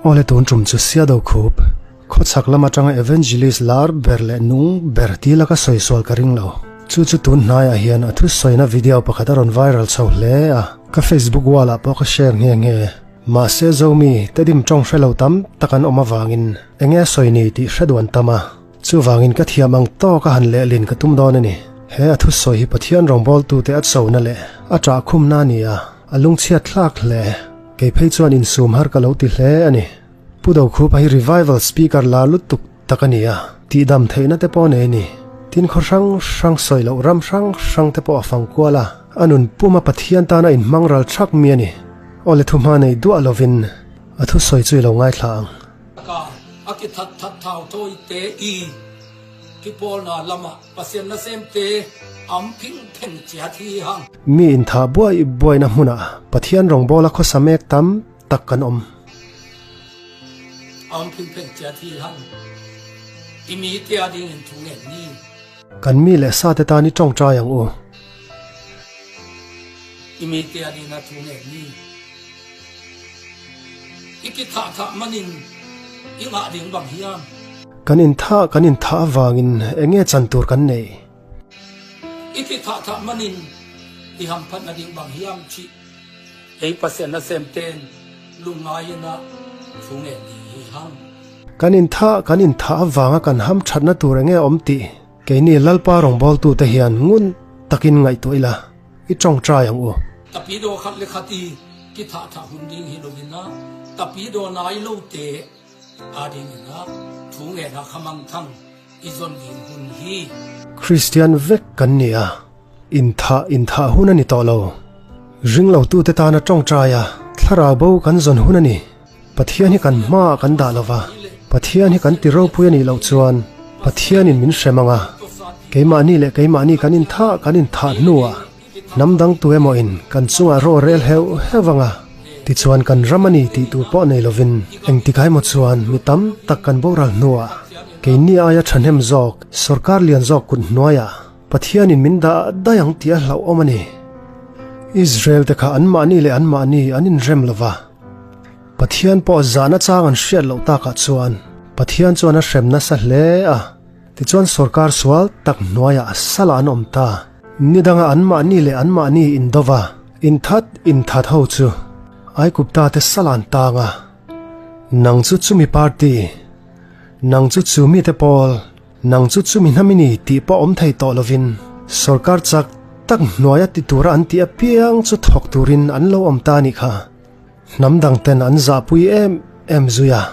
Awle tun tum chu sia do khup khawchhak lam atanga evangelist lar ber leh nung ber ti laka sawi sual ka ring lo. Chu chu tun hnaiah hian a thusawina video pakhat a rawn viral chho hle a, ka Facebook wall ah pawh ka share nghe nghe. Mahse Zomi te dim tawng hre lo tam tak an awm avangin enge a sawi ni tih hre duan tam a, chuvangin ka thiam ang tawk a han lehlin ka tum dawn a ni. He a thusawi hi Pathian rawngbawltute a chona leh a ṭahkhumna a ni a, a lungchhiat thlak hle. Kei phei chuan insum har ka lo ti hle a ni. Pu Dokhupa hi revival speaker lar lutuk tak a ni a, tihdam theihna te pawh nei a ni. Tin khaw hrang hrang sawi loh ram hrang hrang te pawh a fang kual a, a nun puma Pathian tana inhmang ral thak mi a ni. Aw le thuhma nei duah lovin a thusawi chu i lo ngaithla ang. Ka a ki that that thau thawi te i ki pawl na lamah Pasien na sem te am phing pheng chia thi hang. Mi intha buai buaina hmunah Pathian rawngbawla khawsa mek tam tak kan awm. Am phing pheng chia thi hang i mi tia ding in thu ngen ni. Kan mi leh sa te tan i tawngtai ang u. I mi tia ding a thu ngen ni. I ki thah thah man in i ngah ding bang hian. Kan in thah kan in thah avangin enge chan tur kan nei. I ki thah thah man in i ham phat na ding bang hiam chih. Ei pasien a sem ten lungngai in a thu nge ni hi hang. Kan in thah kan in thah avanga kan ham thatna tur enge awm tih keini Lalpa rawngbawltu te hian ngun takin ngaihtuah ila i tawngtai ang u. Tapi do khat le khat i ki thah thah hun ding hi lovin a tapi do nai lo te a ding in a thu nge na khamang thang i zawn ding hun hi. Kristian vek kan ni a. Inthah inthah hun a ni tawh lo. Ringlotute tana tawngtai a, thlarau bo kan zawn hun a ni. Pathian hi kan hmaah kan dah lo va, Pathian hi kan ti ropui a nih loh chuan Pathianin min hrem ang a. Keimahni leh keimahni kan inthah kan inthah hnuah hnam dang tu emawin kan chungah ro rel heuh heuh ang a. Tichuan kan ram a ni tih tur pawh nei lovin engtikah emaw chuan mi tam tak kan boral hnuah keini aia thahnem zawk sorkar lian zawk kut hnuaiah Pathianin min dah daih ang tih a hlauhawm a ni. Israel te kha anmahni leh anmahni an inrem lo va. Pathian pawh zahna chang an hriat loh takah chuan Pathian chuan a hrem nasa hle a. Tichuan sorkar sual tak hnuaiah salah an awm ta. Ni danga anmahni leh anmahni indo va, inthat inthat ho chu Aigupta te salah an tang a. Nang chu chumi party, nang chu chumi te pawl, Nang chu chumi hnam i ni tih pawh awm thei tawh lovin sorkar chak tak hnuaia ti tura an tih apiang chu thawk turin an lo awm ta a nih kha. Hnam dang ten an zahpui em em zui a.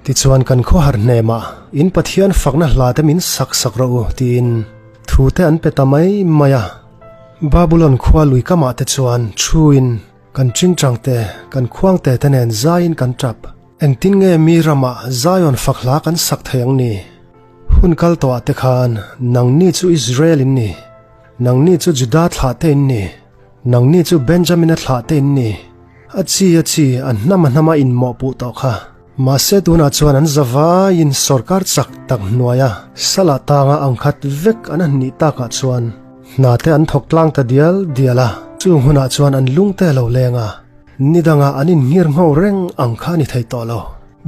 Tichuan kan khawhar hnemah in Pathian fakna hla te min sak sak rawh u tiin thu te an pe ta mai mai a. Babulon khua lui kamah te chuan thuin kan chingchang te kan khuang te te nen zaiin kan tap. Engtin nge mi ramah Zion fak hla kan sak thei ang ni? Hun kal tawhah te khan nangni chu Israel in ni, nangni chu Juda thlah te in ni, nangni chu Benjamina thlah te in ni. A chi a chi, a hnam a hnama inmawhpuh tawh kha. Mahse tunah chuan an zavaiin sorkar chak tak hnuaia salah tanga angkhat vek an han nih takah chuan hna te an thawk tlang ta dial dial a, chung hunah chuan an lungte a lo leng a. Ni dangah an inngir ngho reng ang kha a ni thei tawh lo.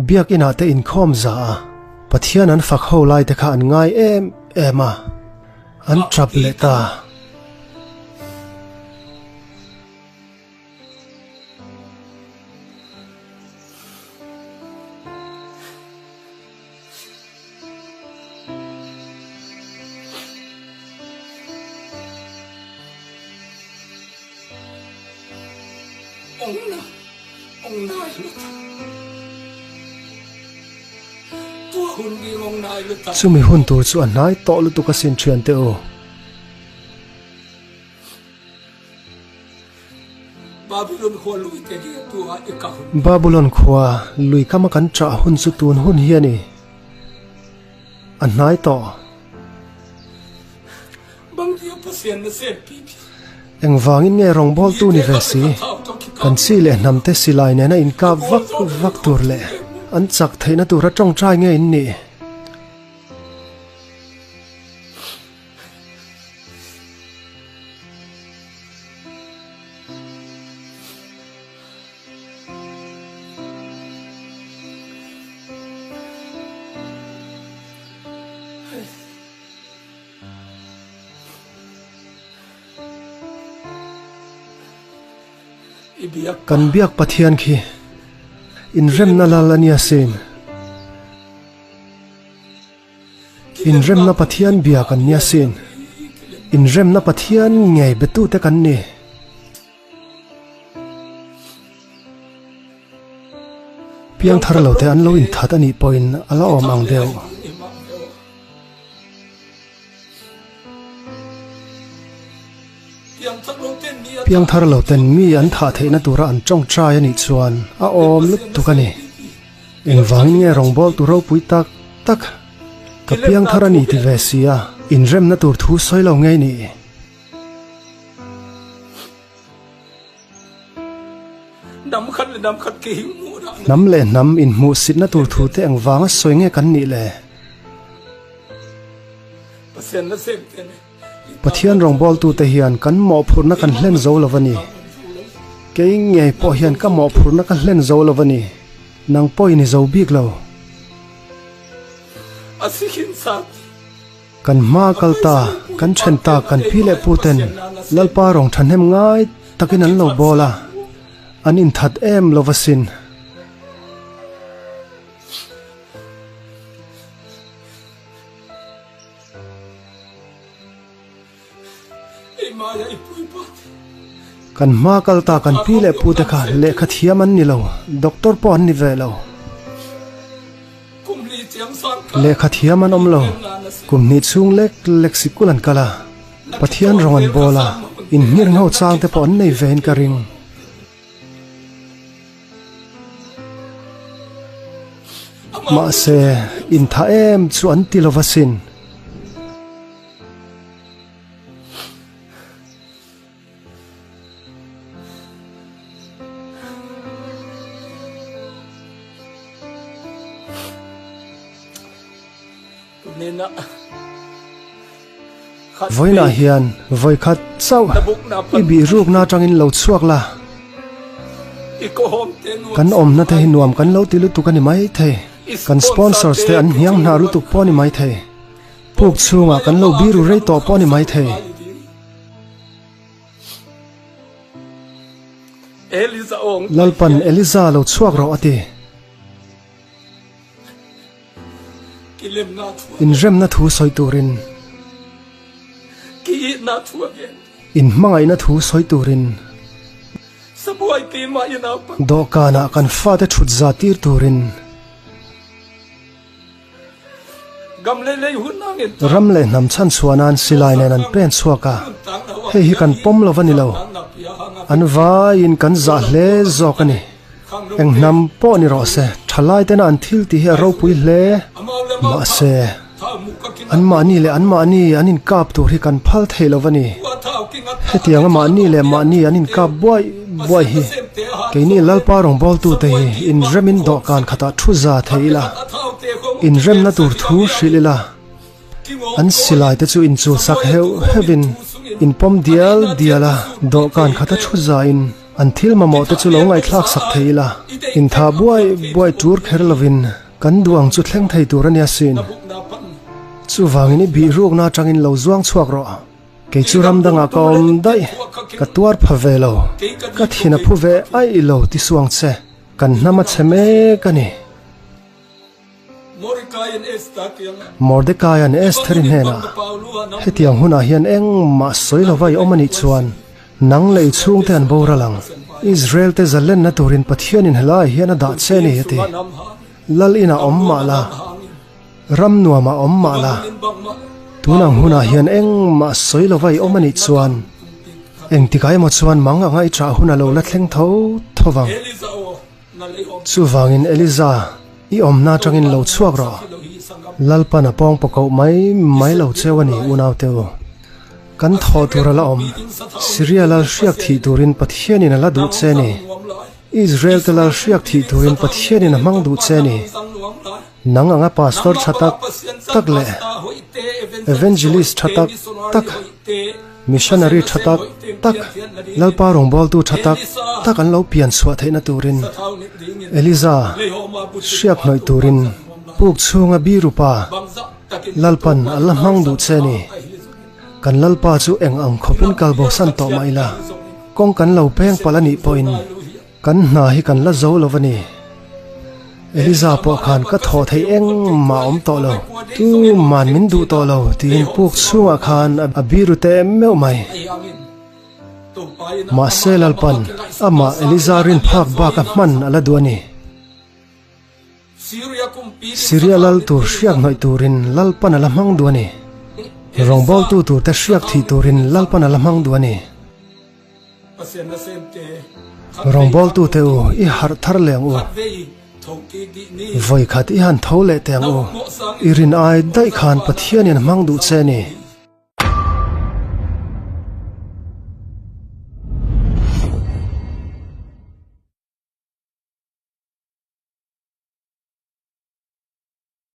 Biakinah te inkhawm za a, Pathian an fak ho lai te kha an ngai em em a, an tap leh ta. Chumi hun tur chu a hnai tawh lutuk asin thiante u. Babulon khua lui kama kan ṭah hun chu tun hun hi a ni. A hnai tawh. Engvangin nge rawngbawltu ni ve si? Kan chi leh hnamte silai nena inkap vak vak tur leh an chak theihna tura ṭawngṭai nge in nih? Kan biak Pathian khi inremna lal a nia sin. Inremna Pathian bia kan nia sin. Inremna Pathian ngei betute kan ni. Piangthar lo te an lo inthat a nih pawhin a la awm ang deuh. Piangthar lo ten mi an thah theihna tura an tawngtai a nih chuan a awm lutuk a ni. Engvangin nge rawngbawltu ropui tak tak ka piangthar a ni ti ve si a, inremna tur thu sawi lo ngei ni. Hnam leh hnam inhmuhsitna tur thute engvanga sawi nge kan nih le? Pathian rawngbawltute hian kan mawhphurhna kan hlen zo lo a ni. Kei ngei pawh hian ka mawhphurhna ka hlen zo lo a ni. Nang pawhin i zo bik lo. Kan hma kal ta, kan then ta kan pi leh pu ten Lalpa rawng thahnem ngai takin an lo bawl a, an inthat em lo va sin. Kan hma kal ta kan pi leh pu te kha lehkha thiam an ni lo, doctor pawh an ni ve lo. Lehkha thiam an awm lo, kum hnih chhung lek lek sikul an kal a, Pathian rawng an bawl a, inhmir ngho chang te pawh an nei ve in ka ring. Mahse, intha em chu an ti lo va sin. Vawiinah hian vawikhat chauh i bihrukna atangin lo chhuak la. Kan awmna te hi nuam kan lo ti lutuk a ni maithei. Kan sponsors te an hniang hnar lutuk pawh a ni maithei. Puk chhungah kan lo biru rei tawh pawh a ni maithei. Lalpan Eliza lo chhuak rawh a ti. Inremna thu sawi turin. Inhmangaihna thu sawi turin. Dawhkanah kan fate thut za tir turin. Ram leh hnam chhan chhuah nan silai nen an pen chhuak a, hei hi kan pawm lo a ni lo. An vaiin kan zah hle zawk a ni. Eng hnam pawh ni rawh se, thalai tena an thil tih hi a ropui hle. Mahse, anmahni leh anmahni an inkap tur hi kan phal thei lo a ni. Hetianga mahni leh mahni an inkap buai buai hi keini Lalpa rawngbawltute hi inremin dawhkan khatah thu za thei ila, inremna tur thu hrilh ila, an silai te chu inchulsak heuh heuhin inpawm dial dial a, dawhkan khata thu zain an thil mamawh te chu lo ngaihthlak sak thei ila, inthah buai buai tur kher lovin kan duh ang chu thleng thei tur a nia sin. Chuvangin i bihrukna atangin lo zuang chhuak rawh. Kei chu ram dangah ka awm daih, ka tuar pha ve lo, ka thin a phu ve aih lo ti suang che, kan hnam a chhe mek a ni. Mordecai-a'n Esther-i hnenah, Hetiang hunah hian engmah sawi lova i awm a nih chuan, nang leh i chhungte an boral ang. Israel-te zalenna turin Pathianin helaiah hian a dah che a ni, a ti. Lal inah awm mah la. Ram nuamah awm mah la, tunang hunah hian engmah sawi lova i awm a nih chuan. Engtikah emaw chuan mang anga i ṭah hun a lo la thleng tho tho vang. Chuvangin Eliza, i awmna aṭangin lo chhuak rawh. Lalpan a pawng pakoh mai mai lo cheu a ni, unaute u. Kan thawh tur a la awm. Syria lal hriak thih turin Pathianin a la duh che a ni. Israel te lal hriak thih turin Pathianin a hmang duh che a ni. Nang anga pastor tha tak tak leh evangelist tha tak tak, missionary tha tak tak, Lalpa rawngbawltu tha tak tak an lo pian chhuah theihna turin Eliza hriak hnawih turin puk chhunga birupa Lalpan a la hmang duh che a ni. Kan Lalpa chu eng ang khawpin kal bosan tawh mah ila, kawng kan lo peng palh a nih pawhin kan hna hi kan la zo lo a ni. Eliza pawh khan ka thawh theih engmah a awm tawh lo, tuman min duh tawh lo tiin puk chhungah khan a biru teh meuh mai. Mahse Lalpan amah Eliza rin phak bak a hman a la duh a ni. Siria lal tur hriak hnawih turin Lalpan a la hmang duh a ni. Rawngbawltu turte hriak thih turin Lalpan a la hmang duh a ni. Rawngbawltute u, i harh thar leh ang u. Vawikhat i han tho leh teh ang u. I rin ai daih khan Pathianin a hmang duh che a ni.